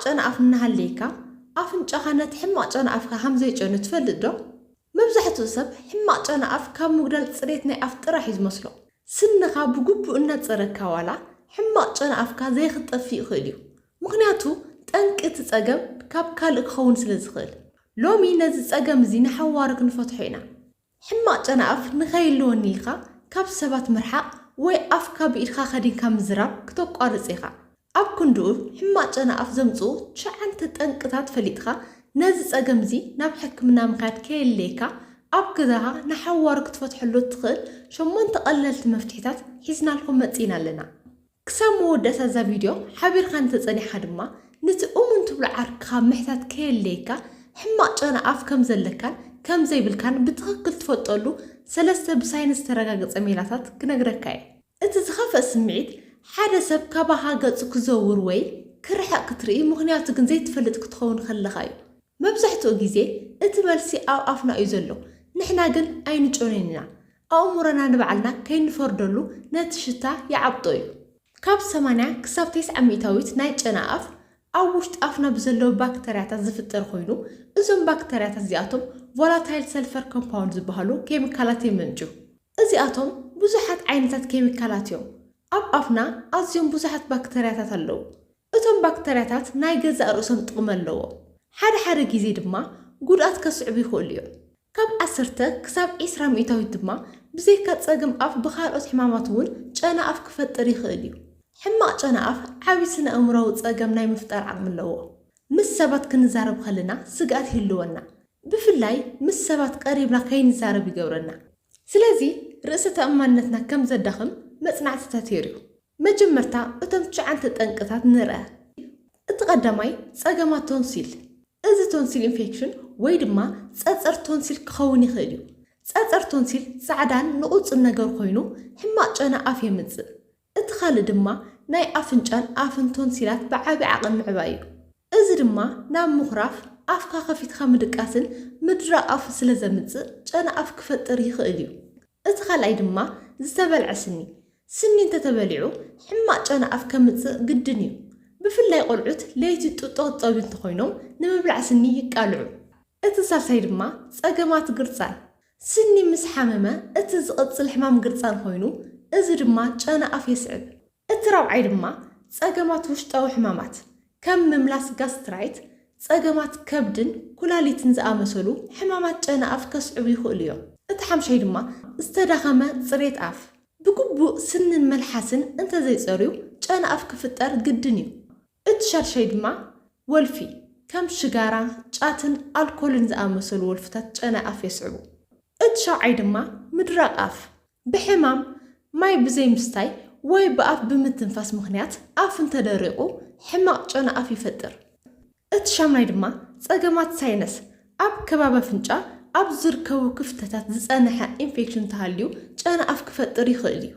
ጨና ኣፍ እናሃለየካ ኣፍንጫኻ ነቲ ሕማቕ ጨና ኣፍካ ከም ዘይጨኑ ትፈልጥ ዶ? መብዛሕትኡ ሰብ ሕማቕ ጨና ኣፍ ካብ ምጉዳል ጽሬት ናይ ኣፍ ጥራሕ እዩ ዝመስሎ። ስንኻ ብግቡእ እናጸረግካ ዋላ ሕማቕ ጨና ኣፍካ ዘይክጠፍእ ይኽእል እዩ። ምኽንያቱ ጠንቂ እቲ ጸገም ካብ ካልእ ክኸውን ስለ ዝኽእል። ሎሚ ነዚ ጸገም እዚ ንሓዋሩ ክንፈትሖ ኢና። ሕማቕ ጨና ኣፍ ንኸይህልወኒ ኢልካ ካብ ሰባት ምርሓቕ ወይ ኣፍካ ብኢድካ ከዲንካ ምዝራብ ክተቋርጽ ኢኻ። ኣብ ክንድኡ ሕማቕ ጨና ኣፍ ዘምጽኡ ትሽዓተ ጠንቅታት ፈሊጥካ ነዚ ጸገም እዚ ናብ ሕክምና ምኻድ ከየድልየካ ኣብ ገዛኻ ንሓዋሩ ክትፈትሐሉ እትኽእል ሸሞንተ ቀለልቲ መፍትሒታት ሒዝናልኩም መጺእና ኣለና። ክሳብ መወዳእታ እዛ ቪድዮ ሓቢርካ እንተጸኒሕካ ድማ ነቲ እሙን ትብሎ ዓርክኻ ምሕታት ከየድልየካ ሕማቕ ጨና ኣፍ ከም ዘለካን ከም ዘይብልካን ብትኽክል ትፈልጠሉ ሰለስተ ብሳይንስ ዝተረጋገጸ ሜላታት ክነግረካ እየ። እቲ ዝኸፍአ ስምዒት ሓደ ሰብ ካባኻ ገጹ ክዘውር ወይ ክርሕቕ ክትርኢ ምኽንያቱ ግን ዘይትፈልጥ ክትኸውን ከለኻ እዩ። መብዛሕትኡ ግዜ እቲ መልሲ ኣብ ኣፍና እዩ ዘሎ፣ ንሕና ግን ኣይንጨኖን ኢና። ኣእምሮና ንባዕልና ከይንፈርደሉ ነቲ ሽታ ይዓብጦ እዩ። ካብ ሰማንያ ክሳብ ተስዓ ሚእታዊት ናይ ጨና ኣፍ ኣብ ውሽጢ ኣፍና ብዘለዉ ባክተርያታት ዝፍጠር ኮይኑ፣ እዞም ባክተርያታት እዚኣቶም ቮላታይል ሰልፈር ኮምፓውንድ ዝበሃሉ ኬሚካላት የመንጩ። እዚኣቶም ብዙሓት ዓይነታት ኬሚካላት እዮም። ኣብ ኣፍና ኣዝዮም ብዙሓት ባክተርያታት ኣለዉ። እቶም ባክተርያታት ናይ ገዛእ ርእሶም ጥቕሚ ኣለዎም። ሓደ ሓደ ግዜ ድማ ጉድኣት ከስዕቡ ይኽእሉ እዮም። ካብ ዓሰርተ ክሳብ ዕስራ ሚእታዊት ድማ ብዘይካ ጸገም ኣፍ ብኻልኦት ሕማማት እውን ጨና ኣፍ ክፈጥር ይኽእል እዩ። ሕማቕ ጨና ኣፍ ዓቢ ስነ ኣእምሮዊ ጸገም ናይ ምፍጣር ዓቕሚ ኣለዎ። ምስ ሰባት ክንዛረብ ከለና ስግኣት ይህልወና። ብፍላይ ምስ ሰባት ቀሪብና ከይንዛረብ ይገብረና። ስለዚ ርእሰ ተኣማንነትና ከም ዘዳኽም መጽናዕትታት የርእዩ። መጀመርታ እቶም ትሽዓተ ጠንቅታት ንርኣ። እቲ ቀዳማይ ጸገማት ቶንሲል። እዚ ቶንሲል ኢንፌክሽን ወይ ድማ ጸጸር ቶንሲል ክኸውን ይኽእል እዩ። ጸጸር ቶንሲል ጻዕዳን ንቑጽን ነገር ኮይኑ ሕማቕ ጨና ኣፍ የምጽእ። እቲ ካልእ ድማ ናይ ኣፍንጫን ኣፍን ቶንሲላት ብዓቢ ዓቐን ምዕባይ እዩ። እዚ ድማ ናብ ምኹራፍ፣ ኣፍካ ከፊትካ ምድቃስን ምድራቕ ኣፍ ስለ ዘምጽእ ጨና ኣፍ ክፈጥር ይኽእል እዩ። እቲ ካልኣይ ድማ ዝተበልዐ ስኒ። ስኒ እንተተበሊዑ ሕማቕ ጨና ኣፍ ከምጽእ ግድን እዩ። ብፍላይ ቆልዑት ለይቲ ጡጦ ክጸብዩ እንተኾይኖም ንምብላዕ ስኒ ይቃልዑ። እቲ ሳልሳይ ድማ ጸገማት ግርጻን። ስኒ ምስ ሓመመ እቲ ዝቕጽል ሕማም ግርጻን ኮይኑ፣ እዚ ድማ ጨና ኣፍ የስዕብ። እቲ ራብዓይ ድማ ጸገማት ውሽጣዊ ሕማማት ከም ምምላስ ጋስትራይት፣ ጸገማት ከብድን ኩላሊትን ዝኣመሰሉ ሕማማት ጨና ኣፍ ከስዕቡ ይኽእሉ እዮም። እቲ ሓምሻይ ድማ ዝተዳኸመ ጽሬት ኣፍ። ብግቡእ ስንን መልሓስን እንተዘይጸርዩ ጨና ኣፍ ክፍጠር ግድን እዩ። እቲ ሻድሻይ ድማ ወልፊ ከም ሽጋራ፣ ጫትን ኣልኮልን ዝኣመሰሉ ወልፍታት ጨና ኣፍ የስዕቡ። እቲ ሻውዓይ ድማ ምድራቕ ኣፍ። ብሕማም ማይ ብዘይ ምስታይ ወይ ብኣፍ ብምትንፋስ ምኽንያት ኣፍ እንተደሪቑ ሕማቕ ጨና ኣፍ ይፈጥር። እቲ ሻምናይ ድማ ጸገማት ሳይነስ። ኣብ ከባቢ ኣፍንጫ ኣብ ዝርከቡ ክፍተታት ዝጸንሐ ኢንፌክሽን እንተሃልዩ ጨና ኣፍ ክፈጥር ይኽእል እዩ።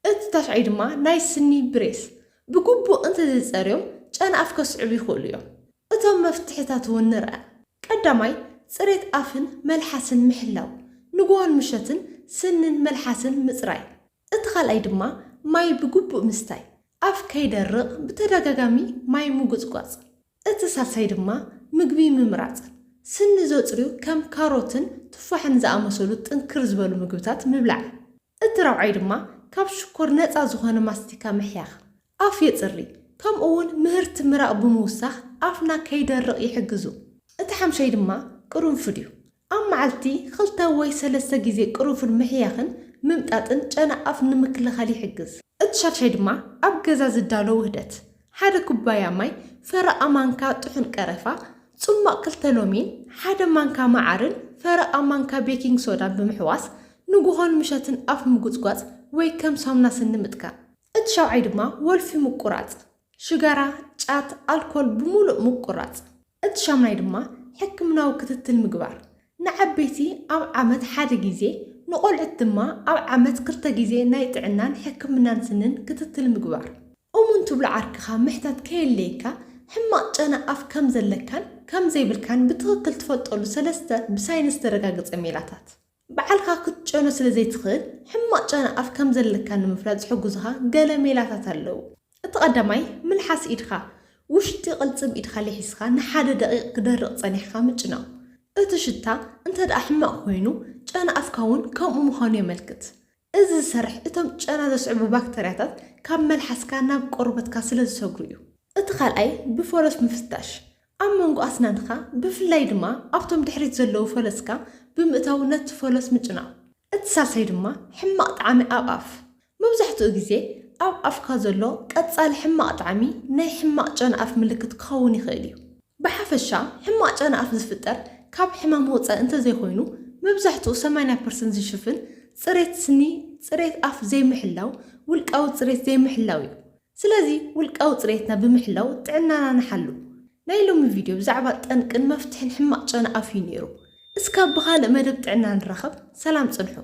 እቲ ታሽዓይ ድማ ናይ ስኒ ብሬስ። ብግቡእ እንተዘይጸርዮም ጨና ኣፍ ከስዕቡ ይኽእሉ እዮም። እቶም መፍትሒታት እውን ንርኣ። ቀዳማይ፣ ጽሬት ኣፍን መልሓስን ምሕላው። ንግሆን ምሸትን ስንን መልሓስን ምጽራይ። እቲ ካልኣይ ድማ ማይ ብግቡእ ምስታይ። ኣፍ ከይደርቕ ብተደጋጋሚ ማይ ምጉጽጓጽ። እቲ ሳልሳይ ድማ ምግቢ ምምራጽ። ስኒ ዘጽርዩ ከም ካሮትን ቱፋሕን ዝኣመሰሉ ጥንክር ዝበሉ ምግብታት ምብላዕ። እቲ ራብዓይ ድማ ካብ ሽኮር ነጻ ዝኾነ ማስቲካ ምሕያኽ። ኣፍ የጽሪ፣ ከምኡ እውን ምህርቲ ምራቕ ብምውሳኽ ኣፍና ከይደርቕ ይሕግዙ። እቲ ሓምሻይ ድማ ቅርንፉድ እዩ። ኣብ መዓልቲ ክልተ ወይ ሰለስተ ግዜ ቅርንፉድ ምሕያኽን ምምጣጥን ጨና ኣፍ ንምክልኻል ይሕግዝ። እቲ ሻድሻይ ድማ ኣብ ገዛ ዝዳሎ ውህደት። ሓደ ኩባያ ማይ፣ ፈረቓ ማንካ ጥሑን ቀረፋ፣ ጽሟቕ ክልተ ሎሚን፣ ሓደ ማንካ መዓርን ፈረቓ ማንካ ቤኪንግ ሶዳን ብምሕዋስ ንጉሆን ምሸትን ኣፍ ምጉጽጓጽ ወይ ከም ሳሙና ስኒ ምጥቃም። እቲ ሻውዓይ ድማ ወልፊ ምቁራጽ። ሽጋራ፣ ጫት፣ ኣልኮል ብምሉእ ምቁራጽ። እቲ ሻምናይ ድማ ሕክምናዊ ክትትል ምግባር። ንዓበይቲ ኣብ ዓመት ሓደ ግዜ፣ ንቖልዑት ድማ ኣብ ዓመት ክልተ ግዜ ናይ ጥዕናን ሕክምናን ስንን ክትትል ምግባር። እሙን ትብሎ ዓርክኻ ምሕታት ከየድለየካ፣ ሕማቕ ጨና ኣፍ ከም ዘለካን ከም ዘይብልካን ብትኽክል ትፈልጠሉ ሰለስተ ብሳይንስ ዝተረጋገጸ ሜላታት። ባዕልኻ ክትጨኖ ስለ ዘይትኽእል፣ ሕማቕ ጨና ኣፍ ከም ዘለካ ንምፍላጥ ዝሕግዙኻ ገለ ሜላታት ኣለዉ። እቲ ቀዳማይ፣ ምልሓስ ኢድኻ ውሽጢ ቅልጽም ኢድካ ሊሒስካ ንሓደ ደቂቕ ክደርቕ ጸኒሕካ ምጭናው። እቲ ሽታ እንተ ደኣ ሕማቕ ኮይኑ፣ ጨና ኣፍካ እውን ከምኡ ምዃኑ የመልክት። እዚ ዝሰርሕ እቶም ጨና ዘስዕቡ ባክተርያታት ካብ መልሓስካ ናብ ቆርበትካ ስለ ዝሰግሩ እዩ። እቲ ካልኣይ ብፈለስ ምፍታሽ። ኣብ መንጎ ኣስናንካ ብፍላይ ድማ ኣብቶም ድሕሪት ዘለዉ ፈለስካ ብምእታው ነቲ ፈለስ ምጭናው። እቲ ሳልሳይ ድማ ሕማቕ ጣዕሚ ኣብ ኣፍ። መብዛሕትኡ ግዜ ኣብ ኣፍካ ዘሎ ቀጻሊ ሕማቕ ጣዕሚ ናይ ሕማቕ ጨና ኣፍ ምልክት ክኸውን ይኽእል እዩ። ብሓፈሻ ሕማቕ ጨና ኣፍ ዝፍጠር ካብ ሕማም ወጻኢ እንተዘይኮይኑ መብዛሕትኡ ሰማንያ ፐርሰንት ዝሽፍን ጽሬት ስኒ፣ ጽሬት ኣፍ ዘይምሕላው፣ ውልቃዊ ጽሬት ዘይምሕላው እዩ። ስለዚ ውልቃዊ ጽሬትና ብምሕላው ጥዕናና ንሓሉ። ናይ ሎሚ ቪድዮ ብዛዕባ ጠንቅን መፍትሕን ሕማቕ ጨና ኣፍ እዩ ነይሩ። እስካብ ብኻልእ መደብ ጥዕና ንራኸብ። ሰላም ጽንሑ።